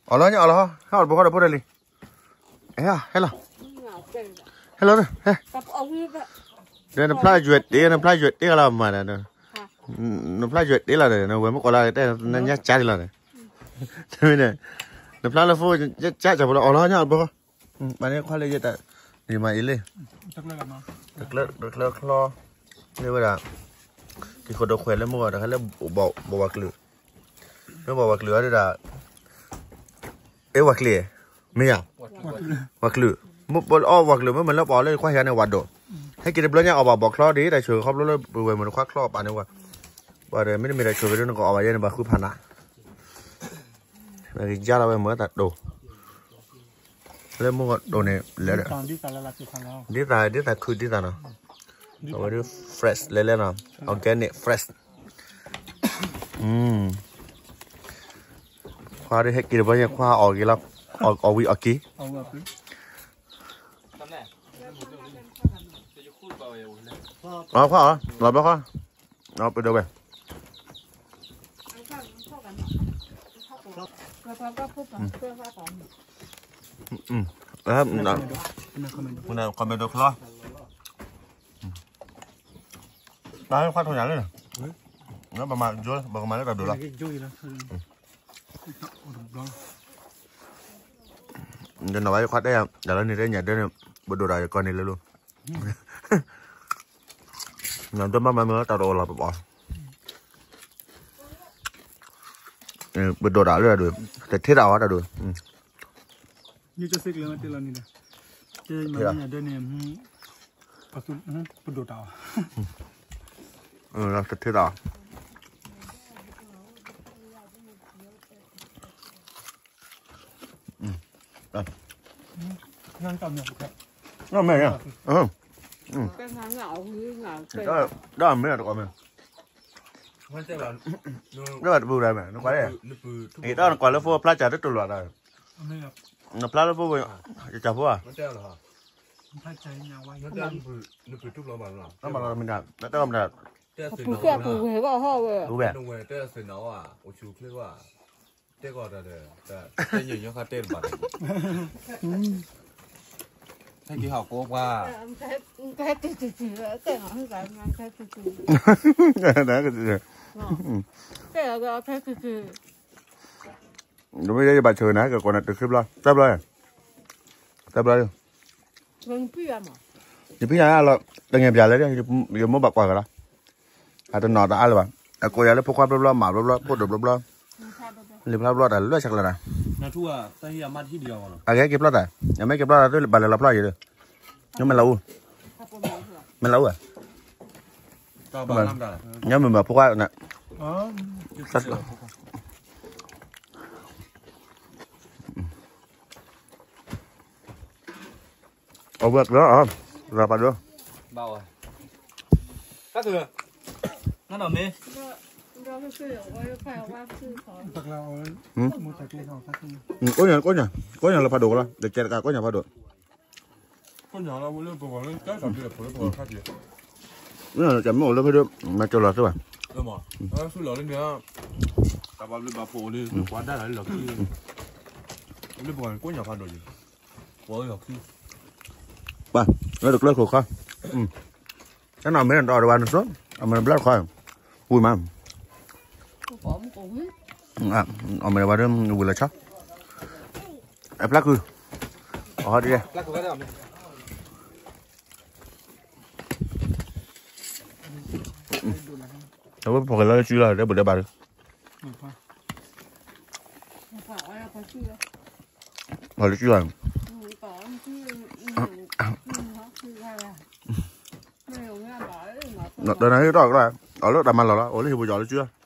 အီၣ်လီၤညါအီၣ်လီၤ, ဟဲအီၣ်တဘိဃီတဘိဒီးလံ, ဟဲလီၤ, ဟဲလီၤ, ဟဲ, ဒီးနဖျါယွဲၣ်တ့, နဖျါယွဲၣ်တ့လီၤမးဒီး, နဖျါယွဲၣ်တ့လီၤဒီး နဝဲၢ်မုၣ်ကီးလၢတဲ နညါကၠါဒ်လီၤဒီး, နဖျါလၢဖိ, ကၠါကၠါဖိလီၤ အီၣ်လီၤညါအီၣ်တဘိဃီ, ပှၤန့ၣ်ခွါလၢယတၢ်, န့ၣ်မးအံၤလံ, တကျၢချီ, လၢဝဲဒၣ်, က့ၤခိၣ်ဒိးခွဲးလၢမုၢ်ဂီၤ တခါလၢ, ဘီၣ်ဝၤကလုာ်, လၢဘီၣ်ဝၤကလုာ်အီၤဒၣ်, အဲဝၤကလုာ်, မ့ၢ်ယၤ, ဝၤကလုာ်, မ့ၢ်ပအီၣ်ဝၤကလုာ် မ့မ့ၢ်လၢပအီၣ်လၢခွါဟံၤန့ၣ်ဝၤဒိၣ်, ဟဲက့ၤတဘျီညါအီၣ်ဘၣ်ဘီၣ်ချီဒ်တၢ်ဆၢခီဖျိလၢပဝဲၢ်မုၣ်တခွါချီပာ်န့ၣ်ဝဲ, ပှၤဒီးမ့တမ့ၢ်တၢ်ဆၢက့ၤဒ်နကအီၣ်ဘၣ်ယဲန့ၣ် ဘၣ်ဃုဖးနၤ, ကယါလီၤဝဲမ့ၢ်တၢ်တိၢ် လၢမုၢ်ဂီၤတိၢ်န့ၣ် လဲၤဒီး, ဒ်သး ဒ်သးခုဒ်သးနီၤ, အဝဲဒၣ် fresh လဲၤလဲၤနီၤ, organic fresh, ခွါဒ်ဟဲက့ၤတဘျီညါခွါအီၣ်က့ၤလီၤ, အီၣ်ဝံၤအီၣ်က့ၤ, အီၣ်ခွါအီၣ် လီၤဘျီခွါ, ပဒိၣ်ဝဲ, ခီမ့ၢ်ဒိၣ်ချီ, ဘၣ်ခွါထိၣ်ညါလၢ, ပမၤယိ, ပကမၤလၢတၢ်ဒိၣ်လီၤ, ယနီၢ်ဘၣ်ယခွါတဲယၤ တၢ်လၢန့ၣ်တဲညၣ်ဒၢန့ၣ်, ပဒိၣ်တၢ်ယကီၢ်န့ၣ်လၢလိၤ, နဒိၣ်မးမးမ့ၢ်တၢ်တအိၣ်လီၤပပီၤ, ပဒိၣ်တၢ်လၢတၢ်ဒိၣ်, တထ့တၢ်အီၣ်တၢ်ဒိၣ်, န့ၣ်ကစ့ကျဲမ့ၢ်တဲလီၤန့ၣ်ဒီး, တဲမၤညၣ်ဒၢန့ၣ်, ပဒိၣ်တၢ်အီၣ်, တထ့တၢ်အီၣ် မ့ၢ်, တၢ်မ့ၢ်တကိးမ့ၢ်, တၢ်တပူၤဒၣ်မ့ၢ်, နကွၢ်လၢ, တၢ်နကွၢ်လၢဖိဖျါစၢ်တတူၢ်လိာ်တၢ်, နဖျါလၢဖိ, ယစၢ်ဖိဧါ, တၢ်မၤလီၤမ့ၢ်ဒၣ်, တၢ်မၤလီၤမ့ၢ်ဒၣ်, ပူၤဝဲ, တဲကီးဒီး, တဲညိၣ်ညိၣ်ခါတဲတဘၣ်ဒီး, ဟဲက့ၤဟီၣ်ကိးပှၤ, တမ့ၢ်ယဘၣ်ဆၢနၤ ကကိးနၤတခ့ဘျီ, တဘျီ, တဘျီ, ယဖံယၤလီၤ, တငယ်ပြာ်လဲၣ်, ယမိၢ်ဘၣ်ကွၢ်ကလီၤ, အတနီၤတအါလၢၤဘၣ်, အကိးယၤလၢဖိခွါဘျီဘျီ, မၤဘျီဘျီ, ဖိဒိၣ်ဘျီဘျီ, လံာ်ဖျါဘျီတၢ်လၢဆဲးကျၢဒၣ်, အကဟဲက့ၤဖျီတၢ်, ယမ့ၢ်က့ၤဖျီတၢ်သုဘၣ်လဲၤလီၤဖျီယၤဒီး, ညမ့ၢ်လီၤအူ, မ့ၢ်လီၤအူဧါ, ညမ့ၢ်မၤဖိခွါန့ၣ် အဝဲကျၢၤ, ရၤပာ်ဒိၣ်, ဘၣ်ဝဲ, တၢ်က, နနီၢ်မ့ၢ်, ကိးညါ, ကိးညါလၢဖးဒိၣ်ကလီၤ, တကဲတကးကိးညါဖးဒိၣ်, ကိးညါလၢပဂီၢ်လၢ, တမ့ၢ်အိၣ်လၢဖဲဒၣ်, မၤကၢၤလီၤသ့ဘၣ်, လၢပှၤလၢဘၣ်ဖိးလံ, ပှၤဒၣ်လီၤလၢလီၢ်ခံ, လၢပှၤကိးညါဖးဒိၣ်လံ, ပှၤလီၢ်ခံ, ပှၤ, လၢတကျၢၤခိၣ်ခီ, တၢ်နီၢ်မ့ၢ်ဒီးတဘၣ်နစိ, အမ့ၢ်တဘျီတခီ, ဝံၤမး, အမ့ၢ်တဘၣ်ဒ်ဝံၤလီၤဆီ, အဖျါကု, အဟီဒ်လဲၣ်, အဝဲပှၤကလီၤလၢစုလီၤ တဲဘၣ်ဒီး, ပှၤလၢစုလီၤ, နီၢ်တၢၤနၤဟ့ၣ်ထီၣ်ကျါ, အီၤလၢတၢ်မၤလီၢ်လီၤ အိၣ်လၢဟံၣ်ပူၤယီၤလၢစုလီၤ,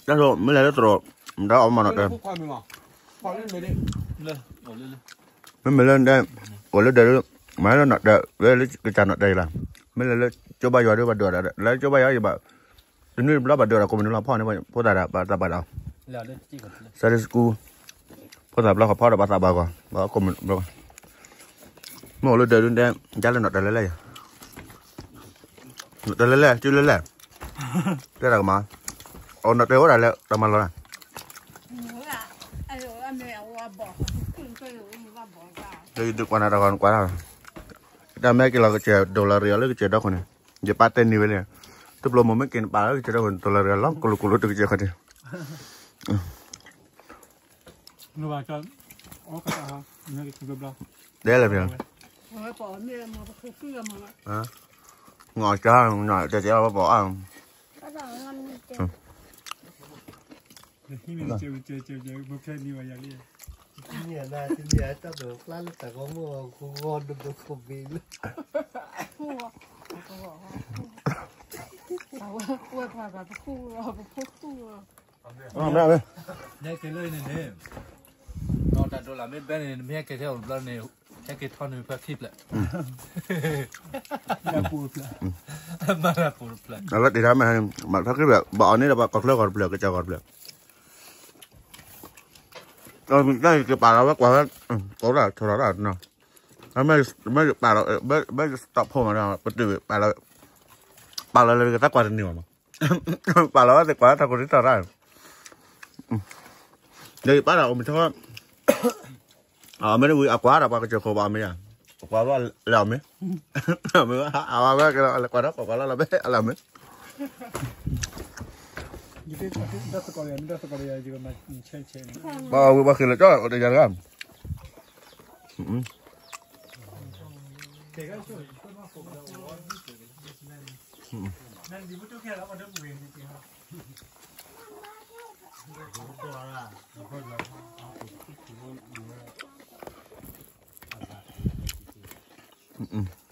တၢ်ဆိမ့ၢ်လဲၤလၢတရိး, မ့ၢ်အီၣ်မးနီၢ်တၢၤ, မ့မ့ၢ်လၢ, အိၣ်လၢဒၢး, မ့ၢ်လၢနီၢ်တၢၤ, လၢကစၢ်နီၢ်တၢၤအံၤလီၤ, မ့ၢ်လဲၤလၢကၠိဘါယွၤဒီးဘၣ်ဒိးတၢ်ဒီး လၢကၠိဘါယွၤယဘၣ်, တနွံတဘျီဘၣ်ဒိးဒီးကိးမုၢ်နံၤလီၤဖီၣ်န့ၣ် ဖိသၣ်ဒီးဘၣ်သးဘၣ်ဒီး, Sunday school, ဖိသၣ်ဘျီဃီဖီၣ်ဒီးဘၣ်သးဘၣ်ဂီၢ်, ဘၣ်ကိးမုၢ်ဘျီ, မ့ၢ်အိၣ်လၢဒၢးဒုးတဲ, ယါလၢနီၢ်တၢၤလဲၣ်လဲၣ်ယၤ, နီၢ်တၢၤလဲၣ်လဲၣ် စုလဲၣ်လဲၣ်, တဲတၢ်ကမၤ, အိၣ်နီၢ်တၢၤအိၣ်ဒၣ်လဲၣ် တၢ်မၤလီၤနၤ, တယဒုးကွၢ်နၤတၢ်ဂီၤနကွၢ်တၢ်, တၢ်မ့ၢ်က့ၤလီၤကစၢၢ်ဒိၣ်လီၤရံၤအီၤလၢကစၢၢ်ဒီခိၣ်န့ၣ်, ယပၢ်တဲန့ၢ်ဝဲလဲၣ်, တဘျီမိၢ်မ့ၢ်က့ၤနပၢ်လၢကစၢၢ်ဒီခိၣ်န့ၣ် ဒိၣ်လီၤရံၤအီၤလီၤ ကလိာ်ကလိာ်တကစၢၢ်ခီၣ်ထံး တဲလဲၣ်ဖဲ ငီၢ်ကၢ် တဲတဲပပီၢ်အါ တနံၤအတၢ်ဒိးကျါလၢတၢ်ဂီၤမူအဂီၢ်ဒိၣ်ဒိၣ်ခိၣ်ဘ့ၣ်လၢ ဝဲပှၤပှၤပခိၣ်လီၤ ပဖိခိၣ်လီၤ နဲက့ၤလၢန့ၣ်န့ၣ်, နီၢ်တၢ်ဒိးလၢမ့ၢ်ဘဲန့ၣ် နမ့ၢ်ဟဲက့ၤထဲအိၣ်တဘျီန့ၣ် ဟဲက့ၤထီၣ်နုာ်ဖဲခံဖျၢၣ်, မၤတၢ်ပူၤတဖျၢၣ်, အဝဲတ့ၢ်တၢ်မ့ၢ် မၤဖဲခံဖျၢၣ် ဘၣ်အီၤန့ၣ်ဒီး ပှၤကီၢ်ချၢဂီၤတဖျၢၣ် ကစၢ်ဂီၤတဖျၢၣ်, တၢ်ကပာ်လီၤဝဲကွၢ်ဝဲ, ကိးဒၣ်ထီၣ်ထီၣ်ဒၣ်နီၤ, မ့ၢ်ပာ်လီၤ မ့ၢ်စတီၣ်ဖိမး ပတုာ်ပာ်လီၤ, ပာ်လီၤလၢတၢ်ကွၢ်တနံၤဘၣ်မး, ပာ်လီၤဝဲသ့ၣ်ကွၢ်လၢတၢ်ကိးဒံထီၣ်တၢ်, ဒီးယပာ်ဒီးအိၣ်မ့ၢ်ထီၣ် အမ့ၢ်ဝံၤအကွၢ်ဒီးပှၤကစၢၢ်ခိၣ်ဘၣ်မ့ၢ်ဧါ, အကွၢ်ဘၣ်လဲၤအီၤမ့ၢ်, မ့ၢ်အဝဲကဲလဲၤကွၢ်ဒီးကွၢ်ကွၢ်လီၤလီၤဘဲအလီၤမ့ၢ်, ဘၣ်ဝံၤပှၤဃ့ၢ်လီၤကၠီအိၣ်တယၤတဂၤ อืม